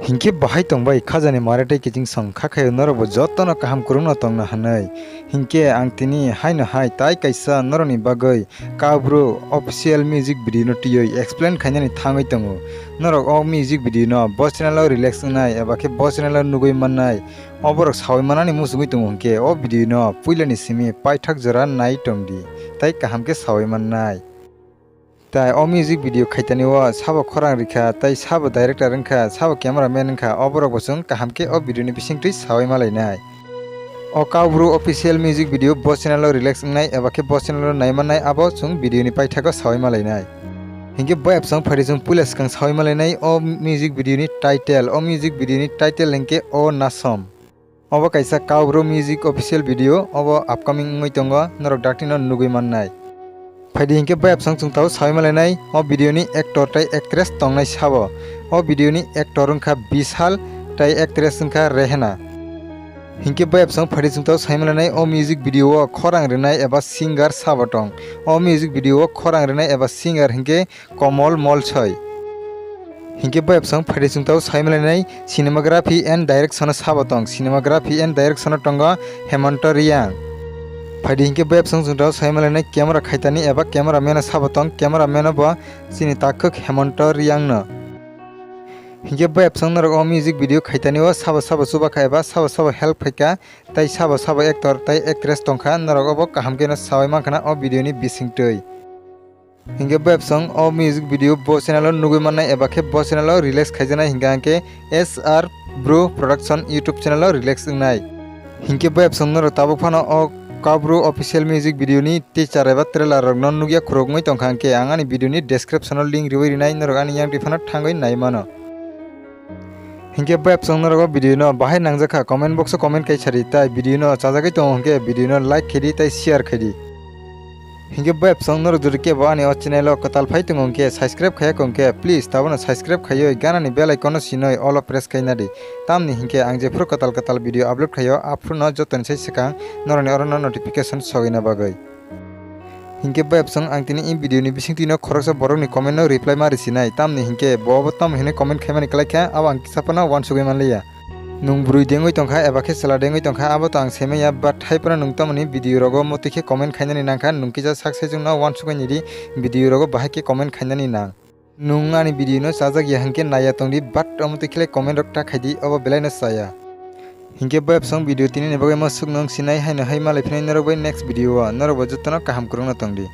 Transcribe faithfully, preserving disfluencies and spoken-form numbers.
Hinkhe bahai tongbai khajani mare tei kiching song kha khaio norokbo jotono kaham kwrwngno tongna hwnwi. Hinkhe ang tini haino hai tai kaisa norokni bagwi Kaubru official music video no twiwi explain khainani thangwi tongo. Norok o music video no bo channel o release wngnai eba khe bo channel o nugwi mannai, oborok sawi manani muchungwi tongo hinkhe o video no puilani simi paithak jora nai tongdi, tai kaham khe sawi mannai. Tai o music video khaitani o sabo khorang rikha, tai sabo director wngkha, sabo cameraman wngkha, oborok bo chwng kaham khe o video ni bisingtwi sawi malainai. O Kaubru official music video bo channel o release wngnai eba khe bo channel o naimannai abo chwng video ni paithago sawi malainai. Hinkhe bo apsong phaidi chwng puila swkang sawi malainai o music video ni title, o music video ni title hinkhe O Nasom. Obo kaisa Kaubru music official video, obo upcoming wngwi tongo, norok dakti no nugwi mannai. Phaidi hinkhe bayapsong chwng tao sawi malainai, o video ni actor tai actress tongnai sabo. O video ni actor wngkha Bishal tai actress wngkha Rehena. Hinkhe bayapsong phaidi chwng tao sawi malainai, o music video o khorang rwnai eba singer sabo tong. O music video o khorang rwnai eba singer hinkhe Komol Molsoi. Hinkhe bayapsong phaidi chwng tao sawi malainai cinematography and direction o sabo tong. Cinematography and direction o tongo Hemanto Riang. Phaidi hinkhe bayapsong chwng tao sawi malainai camera khaitani eba cameraman o sabo tong. Cameraman o bo chini takhuk Hemanto Riang no. Hinkhe bayapsong norok o music video khaitani o sabo sabo chubakha eba sabo sabo help khaikha, tai sabo sabo actor tai actress tongkha, norok obo kaham kheno sawi mankha na o video ni bisingtwi. Hinkhe bayapsong o music video bo channel o nugwi mannai eba khe bo channel o release khaijaknai hinkha hinkhe S R Bru Production YouTube channel o release wngnai. Hinkhe bayapsong norok tabuk phano o Kaubru official music video ni teaser eba trailer rok no nugya khuroknwi tongkha hinkhe ang ani video ni description o link riwi rinai, norok ani yang twi phano thangwi nai mano. Hinkhe bayapsong norok o video no bahai nangjakha comment box o comment kai sadi, tai video no chajagwi tongo hinkhe video no like khaidi tai share khaidi. Hinkhe bayapsong norok jodi kebo ani o channel o kwtal phai tongo hinkhe subscribe khaiya kho hinkhe please tabono subscribe khaiwi ganani bell icon no sinoi all o press khaina di. Tamni hinkhe ang jephuru kwtal kwtal video upload khaio aphuru no jotoni sai swkang norokni oro no notification sogwina bagwi. Hinkhe bayapsong ang tini i video ni bisingtwi no khoroksa borok ni comment no reply ma risinai, tamni hinkhe bo bo tamo hinwi comment khaimani kwlaikha, abo ang kisa phano uansugwi manliya. Nwng bwrwi dengwi tongkha eba khe chwla dengwi tongkha, abo to ang saimanya, but hai phano nwng tamoni video rogo motwi khe comment khainani nangkha, nwng kisa sak saichung no uansugwi nidi, video rogo bahai khe comment khainani nang. Nwng ani video no chajak ya hinkhe naiya tongdi, but omo twi khlai comment rok ta khaidi, obo belai no chaya. Hinkhe bayapsong video tini ni bagwi mo swk nwng sinai haino hai malai phinai norok bai next video o, norok bo jotono kaham kwrwngno tongdi.